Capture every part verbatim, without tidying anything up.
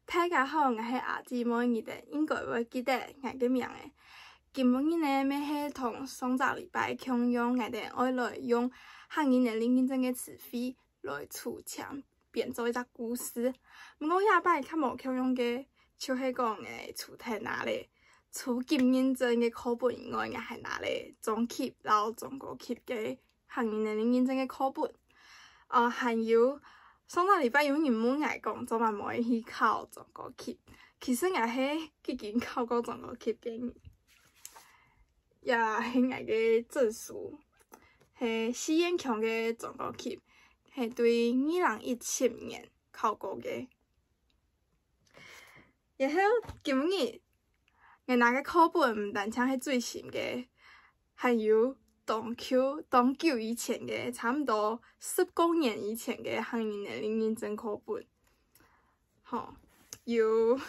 大家好，𠊎係阿姊妹，你兜應該會記得𠊎个名仔。今晡日呢，乜係同上隻禮拜共樣，𠊎兜愛來用客語能力認證个詞彙來抽籤，編做一隻故事。毋過這擺較無共樣个，就係講个除忒哪咧，初級認證个課本以外，𠊎還拿咧中級摎中高級个 客語能力認證个課本。呃，還有，上個禮拜有人問𠊎講，做麼無愛去考中高級。其實𠊎係已經考過中高級个人，也係𠊎个證書，係四縣腔个中高級，係對二零一七年考過个。 然後今日，𠊎拿个課本毋單淨係最新个，還有當久、當久以前个，差毋多十過年以前个客語能力認證課本。吼，有，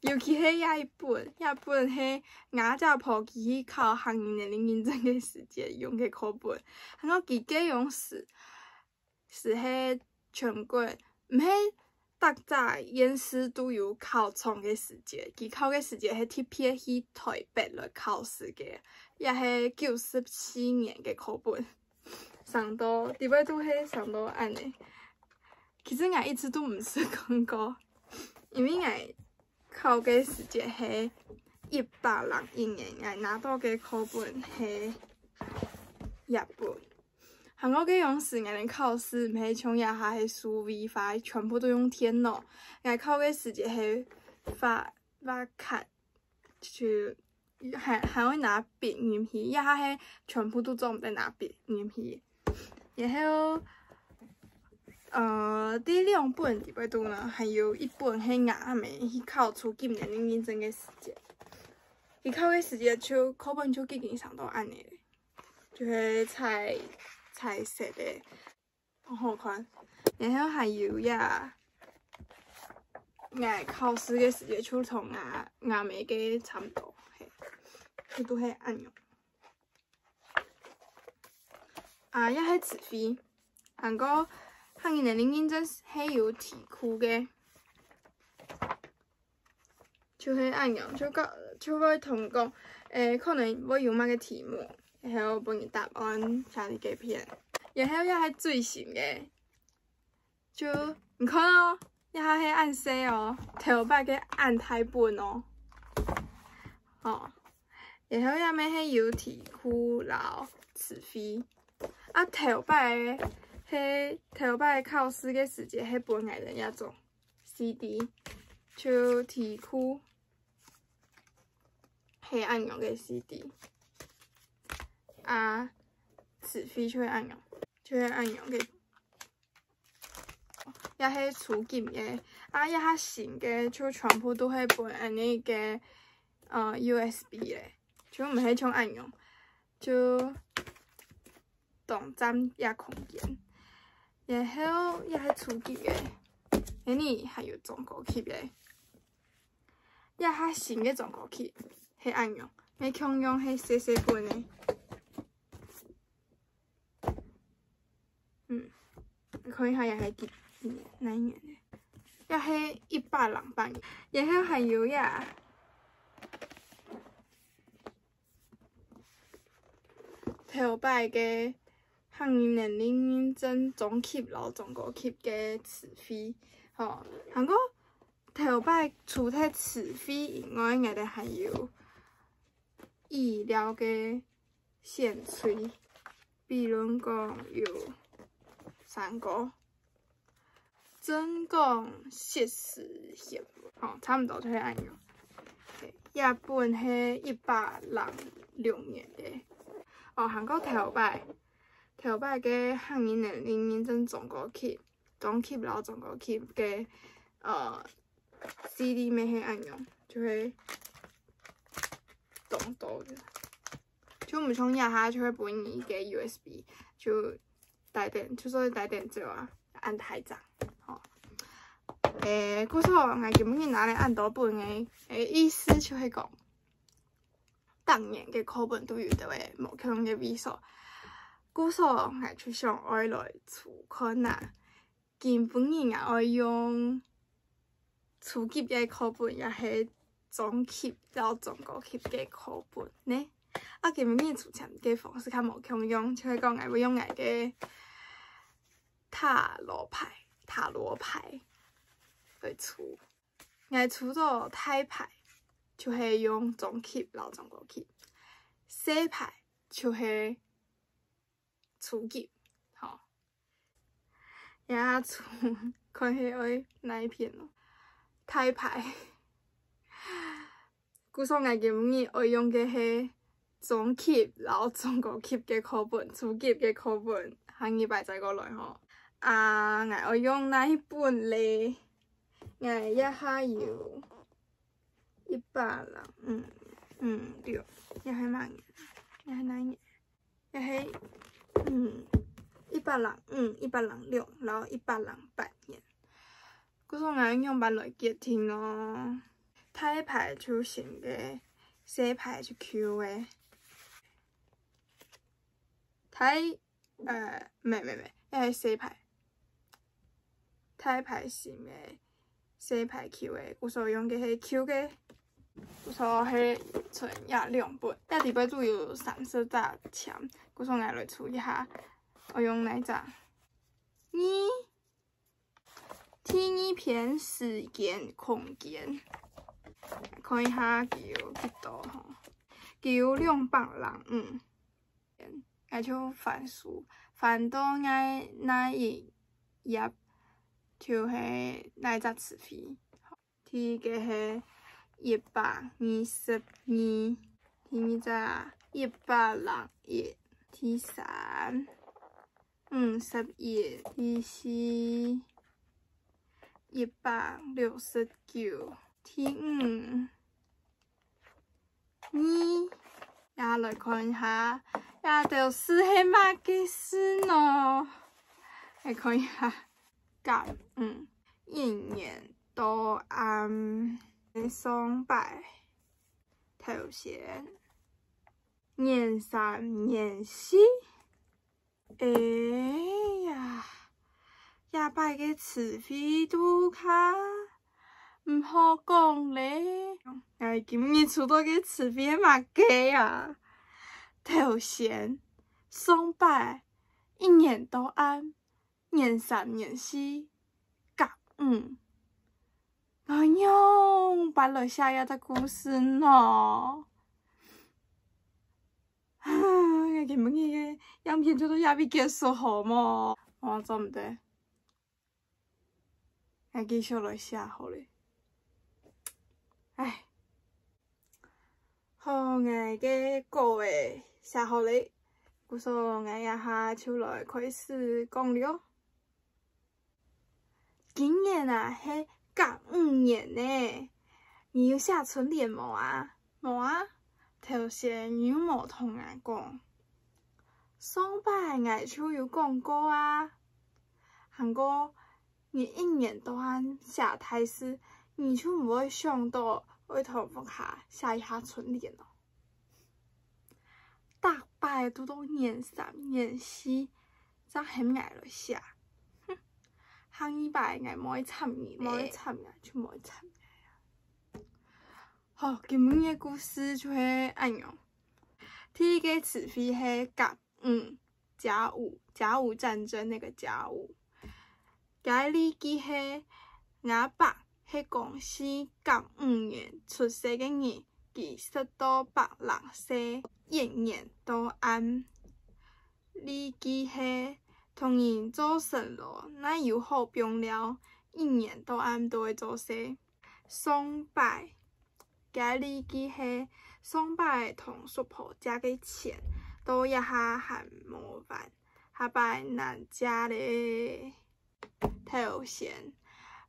尤其係這一本，這本係𠊎阿姊佢去考客語能力認證个時節用个課本，還過佢个樣式， 就係全國，毋係逐隻縣市都有考場个時節，佢考个時節係特別去臺北來考試个，也係九十四年个課本。想到，裡背都係想到恁仔。其實𠊎一直都毋識講過，因為𠊎 考个時節係一百零一年，𠊎拿到个課本係這本。還過該央時𠊎等考試毋係像這下係數位化，全部都用電腦。𠊎考个時節係畫，畫卡，就還，還愛拿筆入去，這下係全部都做毋得拿筆入去。 然後，呃，第兩本裡背肚呢，還有一本係𠊎阿姆去考初級能力認證个時節。佢考个時節就課本就已經生到恁仔咧，就係彩，彩色个，好好看。然後還有呀，𠊎考試个時節就同𠊎，𠊎阿姆个差毋多，係，就都係恁樣。 啊，這係詞彙。還過，客語能力認證係有題庫个，就係恁樣，就講，就會同講，誒，可能會有麼个題目，然後分你答案寫在該片。然後這係最新个， 就你看哦，這下係恁細哦，頭擺个恁大本哦。哦，然後這面係有題庫摎詞彙。啊，頭擺个係，頭擺考試个時節係分𠊎等這種CD，就題庫係恁樣个CD。啊，詞彙就係恁樣，就係恁樣个。 這係初級个，啊，這下新个就全部都係分恁仔个，呃，USB咧，就毋係像恁樣，就當佔這空間。然後這係初級个，然後還有中高級个，這下新个中高級係恁樣，乜共樣係細細本个。 嗯，看一下這係幾，幾年，哪一年个？這係一百零八年，然後還有呀，頭擺个客語能力認證中級摎中高級个詞彙，吼，還過頭擺除忒詞彙以外，𠊎兜還有語料个 選擇，比論講有三個：增廣、惜時、賢文，吼，差毋多就係恁樣。這本係一百零六年个。哦，還過頭擺，頭擺个客語能力認證中高級，中級摎中高級个，呃， CD乜係恁樣，就係當多个。就毋像這下就會分你一個USB，就帶等，就算帶等走啊，恁大隻，吼。誒，故所𠊎今晡日拿來恁多本个，誒，意思就係講，逐年个課本都有兜仔無共樣个位所。故所𠊎就想愛來抽看啊。今晡日𠊎愛用初級个課本，也係中級摎中高級个課本呢。啊，今晡日出現个方式較無共樣，就係講𠊎會用𠊎个塔羅牌，塔羅牌來抽。 𠊎抽到大牌，就係用中級摎中高級；細牌就係初級，吼。這抽看係愛哪一片囉？大牌。故所𠊎今晡日愛用个係 中級摎中高級个課本，初級个課本，下二擺再過來吼。啊，𠊎愛用哪一本咧？𠊎這下有一百零五、五、六，這係麼个？這係哪个？這係，嗯，一百零五、一百零六，然後一百零八年。 故所𠊎愛仰般來決定哦？大牌就新个，細牌就舊个。大，呃，毋係毋係毋係，這係細牌。大牌新个，細牌舊个，故所用个係舊个。故所係賰這兩本，這底背就有三十隻籤，故所𠊎來抽一下，愛用哪一隻？二 第二篇時間空間，看一下佢有幾多吼？佢有兩百零五。𠊎就翻書，翻到𠊎哪一頁，就係哪隻詞彙。第一個係一百二十二，第二隻一百零一，第三 五十一，第四一百六十九，第五二。也來看一下，這兜字係麼个字呢？來看一下，甲午，一年到暗，上擺，頭先，年三年四。 哎呀，這擺个詞彙都較毋好講咧。𠊎今日抽到个詞彙係麼个啊？頭先，上擺，一年到暗，年三年四，甲午。𠊎仰般來寫這隻故事呢？ 今晡日个影片就到這位結束好無？𠊎做毋得，𠊎繼續來寫好咧。唉，好，𠊎个稿仔寫好咧，故所𠊎這下就來開始講了。 今年啊，係甲午年呢，你有寫春聯無啊？無啊，頭先你又無同𠊎講。上擺𠊎就有講過啊。還過，你一年到暗寫大字，你就毋會想到愛同屋下寫一下春聯哦。 逐擺都到年三年四，正喊𠊎來寫。哼，下二擺𠊎無愛插你咧，無愛插你就無愛插你啊。好，今晡日个故事就係恁樣。第一個詞彙係甲午，甲午，甲午戰爭那個甲午。該例句係，吾伯 係光緒甲午年出世个人，佢食到百零歲，一年到暗。例句係，同人做生意哪有好放尞，一年到暗都會做事。上擺，該例句係，上擺同叔婆借个錢，到這下還無還，下擺難借咧。 頭先，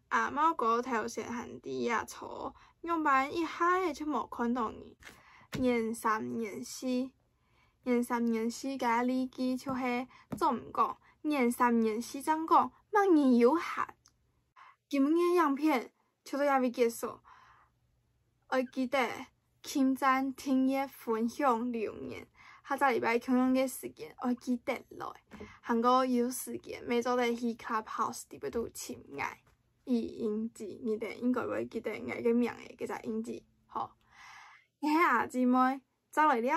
阿茂哥頭先還在這坐，仰般一下仔就無看到你？年三年四，年三年四个例句就係做毋講，年三年四正講，麼人有閒？今晡日个影片就到這位結束。愛記得 撳讚、訂閱、分享、留言，下隻禮拜共樣个時間愛記得來，還過有時間乜做得去Clubhouse裡背肚尋𠊎。伊英子，你兜應該會記得𠊎个名仔，該隻英子，吼。𠊎係阿姊妹，再會了。